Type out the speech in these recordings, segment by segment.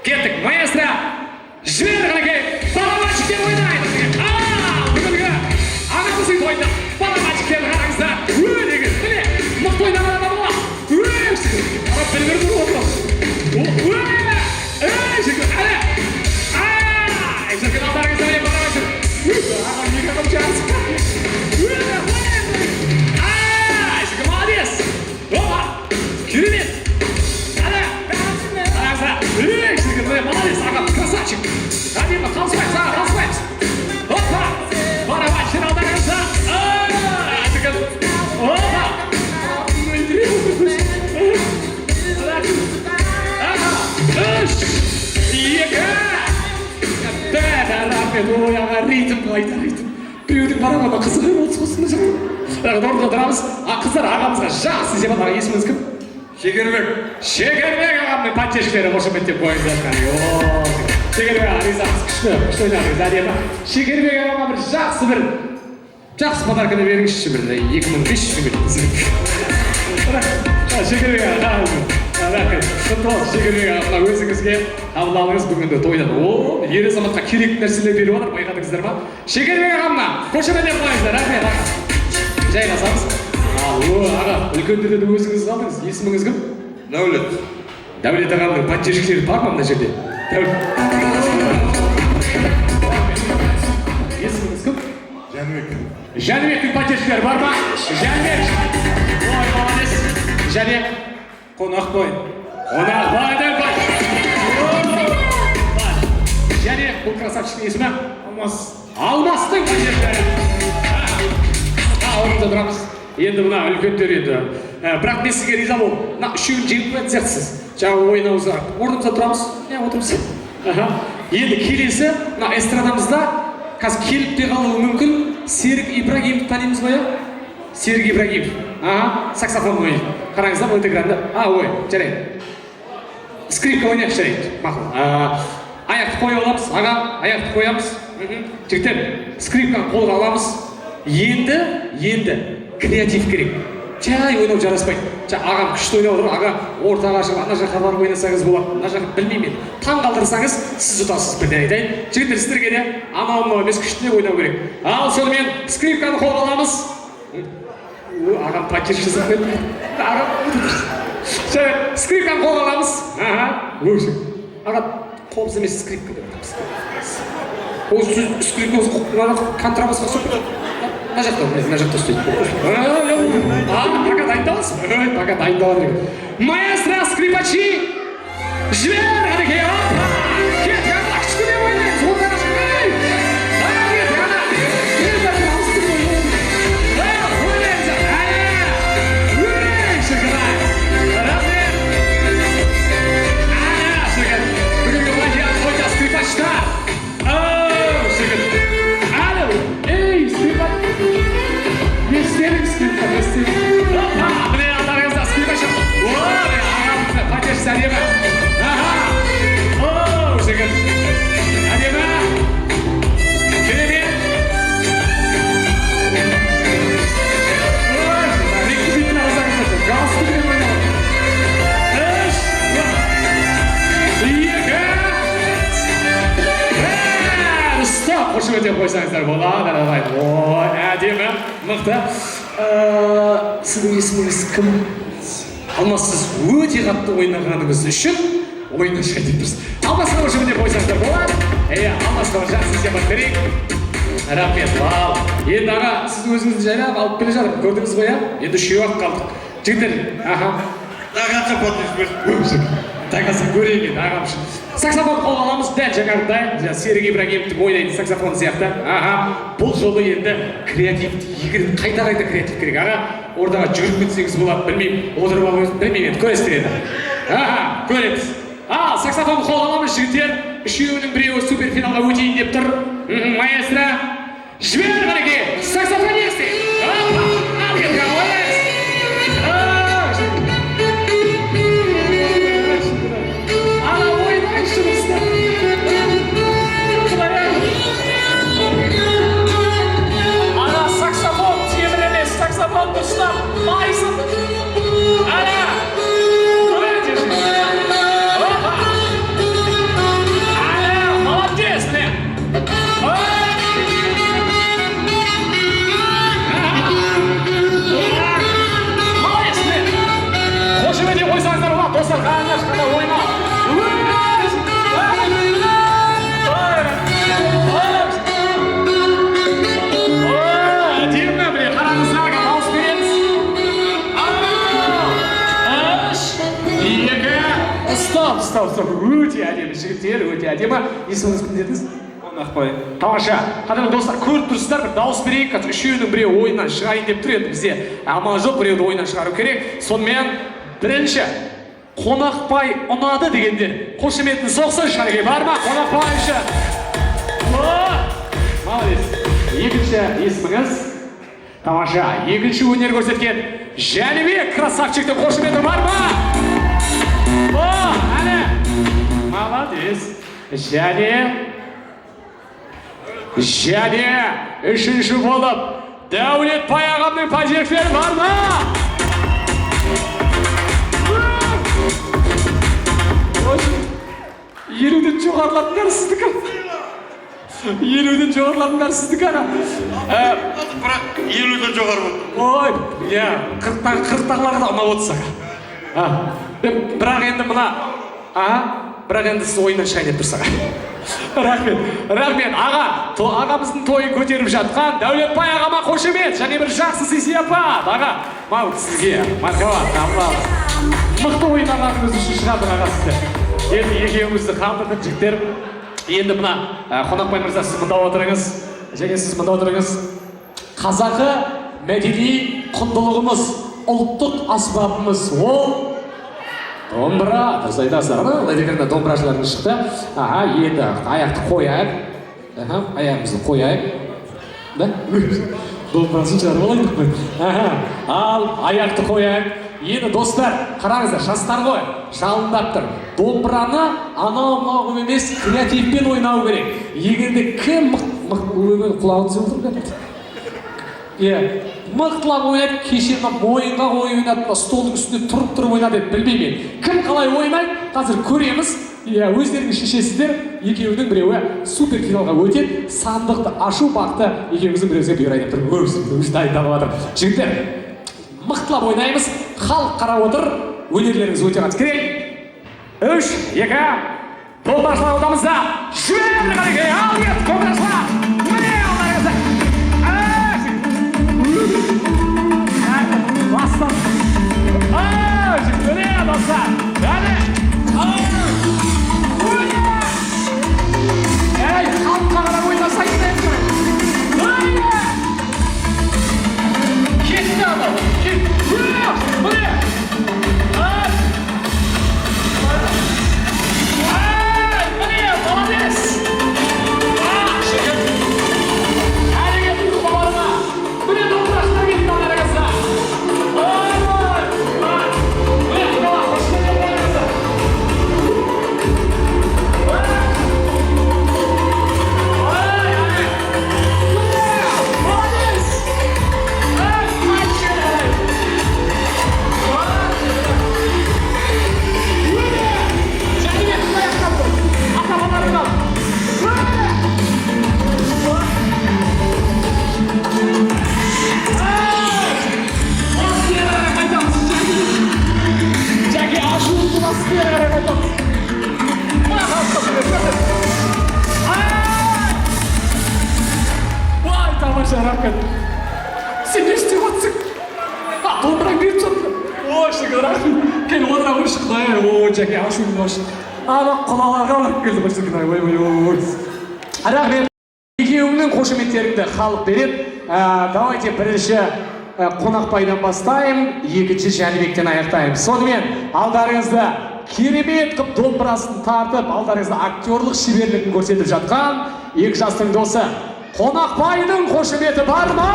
Кеттік, маэстро, жібер, қанекей, барабанщиктер ойнайды. Ал, бүгінгі ағамыздың тойында барабанщиктер, қараңыздар, өлеңіз, міне, мықты ойнаған адам болады. Ей, ана бір-бір ұрып отыр. Ей, шіркін, әне. Ай, шіркін, алдарыңызда міне барабанщик. Ағам, екі ағам жарысып. Ай, шіркін, молодец. Опа, керемет. Әне, қараңыздар. Ей, шіркін, міне, молодец, ағам, красавчик. Әдемі, қалыспаймыз, аға, қалыспаймыз. Опа, барабанщик алдарыңызда. Ай, шіркін. Опа. Аха, үш, екі, бір, рахмет. Ой, аға, ритм қайда, ритм? Біреудің барабаны қызық болды сосын мына жақта. Бірақ орнымызда тұрамыз. А, қыздар, ағамызға жақсы деп. Аға, есіміңіз кім? Шекербек. Шекербек ағамның поддержкалары, қошеметтеп қойыңыздар. О, Шекербек аға, ризамыз, күшті, күшті ойнадыңыз, әдемі. Шекербек ағама бір жақсы, бір жақсы подарканы беріңізші, бір 2500 теңге. Шекербек аға, рахмет, құтты болсын, Шекербек аға. Мына өзіңізге қабыл алыңыз бүгінгі тойдан. О, ер азаматқа керекті нәрселер беріп жатыр, байқадыңыздар ма? Шекербек ағамна қошеметтеп қойыңыздар. Рахмет, аға, жайғасамыз. Ал, о, аға, үлкендерден өзіңіз қалдыңыз. Есіміңіз кім? Дәулет. Дәулет ағамның поддержкалері бар ма мына жерде? Дәулет. Есіміңіз кім? Жәнібек. Жәнібектің поддержкалері бар ма? Жәнібек. Ой, молодец. Және Қонақбай. Қонақбайдың. Және бұл красавчиктің есімі? Алмас. Алмастың поддержкалері. Орнымызда тұрамыз. Енді мына үлкендер енді. Бірақ мен сізге риза болдым. Мына үшеуін жеңіп қоятын сияқтысыз. Жаңа ойнауыңызға. Орнымызда тұрамыз. Иә, отырмыз. Аха. Енді келесі мына эстрадамызда қазір келіп те қалуы мүмкін. Серік Ибрагимовті танимыз ғой, иә? Серік Ибрагимов. Аха, саксофон ойнайды. Қараңыздар, бұл экранда. А, ой, жарайды. Скрипка ойнайық, жарайды. Мақұл. Аяқты қойып аламыз, аға, аяқты қоямыз. Жігіттер, скрипканы қолға аламыз. Енді креатив керек. Жай ойнау жараспайды. Жа, ағам күшті ойнап отыр, аға, ортаға шығып, ана жаққа барып ойнасаңыз болады. Мына жаққа, білмеймін енді. Таң қалдырсаңыз, сіз ұтасыз, бірден айтайын. Жігіттер, сіздерге де анау мынау емес, күштілеп ойнау керек. Ал сонымен скрипканы қолға аламыз. О, ағам поддержка жасап қойды. Ағам, жарайды, скрипканы қолға аламыз. Аха, өші. Аға, қобыз емес, скрипка деп жатырмыз. Ол сіз скрипка мына контрабасқа ұқсап кетеді. Мына жақта, мына жақта ұстайды. А, пока дайындаласыз ба? Ой, пока дайындалады екен. Маэстро, скрипачи, жібер, қанекей, опа! Кеттік, ана, күштілеп ойнаймыз, ортаға шығып. Ей! А, кеттік, ана. Енді ауыстырып ойнаймыз. А, ойнаймыз, әне! Ей, шіркін, ай! Рахмет! Әне, шіркін! Бүгінгі Мадияр тойда скрипачтар! Оу, шіркін! Алло! Ей, скрипач! Не істедің, скрипка, не істедің? Опа! Міне, алдарыңызда скрипач. О, міне, ағамыздың поддержкасы әдемі. Аха! Оу, шіркін! Әдемі! Керемет! Ой, реквизитін алсаңыздар, галстукпен ойнап отыр. Үш, екі, бір, стоп! Қошеметтеп қойсаңыздар болады, ағайын. Ой, әдемі, мықты. Сіздің есіміңіз кім? Алмас, сіз өте қатты ойнағаныңыз үшін ойыннан шығайын деп тұрсыз. Алмасқа қошеметтеп қойсаңыздар болады. Иә, Алмасқа бір жақсы сыйақы берейік. Рахмет. Ал енді, аға, сіз өзіңізді жайлап алып келе жатырмын, көрдіңіз ғой, иә? Енді үшеу ақ қалдық, жігіттер. Аха. До конца подпись. До конца көрейік енді, ағам үшін. Саксофон қолға аламыз, дәл жаңағыдай жаңа Серік Ибрагимовтің ойнайтын саксофон сияқты. Аха, бұл жолы енді креативті екі рет, қайта қайта креатив керек. Аға, ортаға жүгіріп кетсеңіз болады, білмеймін, отырып алыңыз, білмеймін, енді көресіздер енді. Аха, көреміз. Ал саксофонды қолға аламыз, жігіттер. Үшеуінің біреуі суперфиналға өтейін деп тұр. Маэстро, жібер, қанеке, саксофонисты. Опа, ал кеттік, аға, ойнаймыз. А, ана, ойнайыншы дұрыстап. Құдай-ай. Ана, саксофон темір емес, саксофон дұрыстап майысып. Ана, өте. Опа. Өте әдемі, жігіттер, өте әдемі. Есіміңіз кім дедіңіз? Қонақбай. Тамаша. Қадірлі достар, көріп тұрсыздар, бір дауыс берейік. Қазір үшеуінің біреуі ойыннан шығайын деп тұр. Енді бізде амал жоқ, біреуді ойыннан шығару керек. Сонымен, бірінші Қонақбай ұнады дегендер қошеметін соқсыншы. Қанекей, бар ма Қонақбай үшін? О, молодец. Екінші есіміңіз? Тамаша. Екінші өнер көрсеткен Жәнібек красавчиктің қошеметі бар ма? О, әне, молодец. Және үшінші болып Дәулетбай ағамның поддержкалары бар ма? 50-ден жоғарылардың бәрі сіздікі. 50-ден жоғарылардың бәрі сіздікі, аға. Бірақ 50-ден жоғары болды. Ой, иә, 40-тағыларға да ұнап отырсыз, аға. Бірақ енді мына, бірақ енді сіз ойыннан шығайын деп тұрсыз, аға. Рахмет, рахмет, аға. Ағамыздың тойын көтеріп жатқан Дәулетбай ағама қошемет және бір жақсы сый сияпат. Аға, мынау сізге мархабат, қабыл. Мықты ойнағаныңыз үшін шығардық, аға, сізді. Енді екеуіңізді қалдырдық, жігіттер. Енді мына, Қонақбай мырза, сіз мында отырыңыз, және сіз мында отырыңыз. Қазақы мәдени құндылығымыз, ұлттық аспабымыз ол домбыра. Дұрыс айтасыздар. Ана лайдекерінде домбырашыларымыз шықты. Аха, енді аяқты қояйық. Аха, аяғымызды қояйық. Да? Домбырасын шығарып алайық қой. Аха, ал аяқты қояйық. Енді, достар, қараңыздар, жастар ғой, жалындап тұр. Домбыраны анау мынау қылып емес, креативпен ойнау керек. Егер де кім құлағын түзеп отыр екен. Иә, мықтылап ойнайды, кеше мына мойынға қойып ойнады, мына столдың үстінде тұрып тұрып ойнады деп білмеймін мен. Кім қалай ойнайды, қазір көреміз. Иә, өздеріңіз шешесіздер, екеуінің біреуі супер финалға өтеді. Сандықты ашу бақыты екеуіңіздің біреуіңізге бұйырайын деп тұр. Өз дайындалып жатыр. Жігіттер, мықтылап ойнаймыз. Халық қарап отыр. Өнерлеріңіз өте қатты керек. 3, 2, домбырашылар ортамызда. Жібер, қанекей, ал кет, домбырашылар. Міне алдарыңызда. Бастан. Міне, достар. Әне. Ей, халыққа қарап ойнасайшы деп тұр. Кетті анау. Кет. Міне. Ай, міне, молодец. Жігіт. Әлі кетті құлағына. Міне, домбырашылар кетті алдарыңызда. Ой, ой, ой. Міне, құдалар, қош келдіңіздер. Ой, ай. Міне, молодец. Ай, қайтшы. Ой. Міне, Жәнібек, аяқтап тұр. Ата-бабаларынан. Міне. Ай! Қайтамыз, Жәке, ашуымды басып бері қарай қайтамыз. Мына халыққа сөйлеп. Ай! Ой, тамаша, рахмет. Сен не істеп отырсың? А, домбыраң беріп жатыр. Ой, шүкір, рахмет. Кел, отыра қойшы, құдай. Ой, Жәке, ашуымды басшы. Ана құдаларға барып келді ғой, шіркін ай, ой, ой, ой. Рахмет. Екеуіңнің қошеметтеріңді халық береді. Давайте бірінші Қонақбайдан бастайым, екінші Жәнібектен аяқтайым. Сонымен, алдарыңызда керемет қып домбырасын тартып, алдарыңызда актерлық шеберлігін көрсетіп жатқан екі жастың досы Қонақбайдың қошеметі бар ма?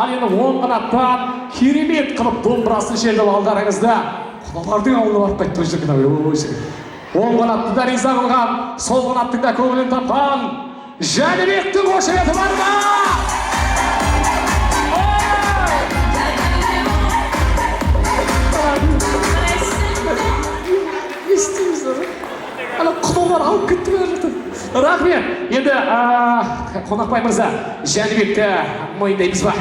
Ал енді оң қанаттан керемет қылып домбырасын шертіп, алдарыңызда құдалардың ауылына барып қайтты ғой, шіркін ай, ой, шіркін. Оң қанатты да риза қылған, сол қанаттың да көңілін тапқан Жәнібектің қошеметі бар ма? Ой! Не істейміз, ана құдалар алып кетті ғой ана жақтан. Рахмет. Енді, Қонақбай мырза, Жәнібекті мойындаймыз ба?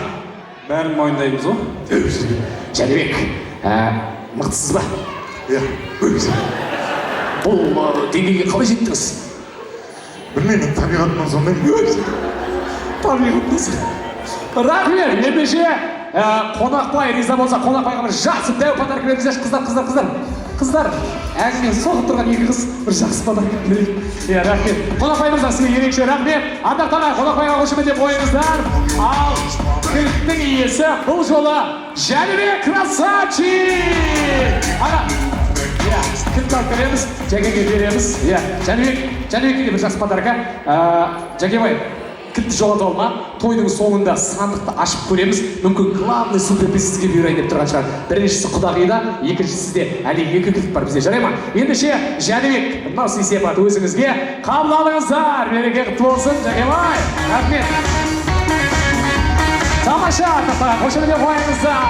Бәрін мойындаймыз ғой. Жәнібек, мықтысыз ба? Иә. Бұл деңгейге қалай жеттіңіз? Білмеймін, мен табиғатымнан сондаймын. Табиғатымнан. Рахмет. Ендеше Қонақбай риза болса, Қонақбайға бір жақсы дәу подарок беріңіздерші. Қыздар, қыздар, қыздар, қыздар, әңгіме соғып тұрған екі қыз, бір жақсы подарок берейік. Иә, рахмет, Қонақбай мырза, сізге ерекше рахмет. Ардақты ағай, Қонақбайға қошеметтеп қойыңыздар. Ал кілттің иесі бұл жолы Жәнібек, красавчик! Аға, иә, кілт алып береміз, Жәкеңге береміз. Иә, Жәнібек, Жәнібекке де бір жақсы подарок. Жәкебай, кілтті жоғалтып алма. Тойдың соңында сандықты ашып көреміз, мүмкін, главный супер сізге бұйырайын деп тұрған шығар. Біріншісі құдағида, екіншісі сізде. Әлі екі кілт бар бізде, жарай ма? Ендеше, Жәнібек, мынау сый сияпат өзіңізге, қабыл алыңыздар. Мереке құтты болсын, Жәкебай, рахмет. Тамаша, қошеметтеп қойыңыздар.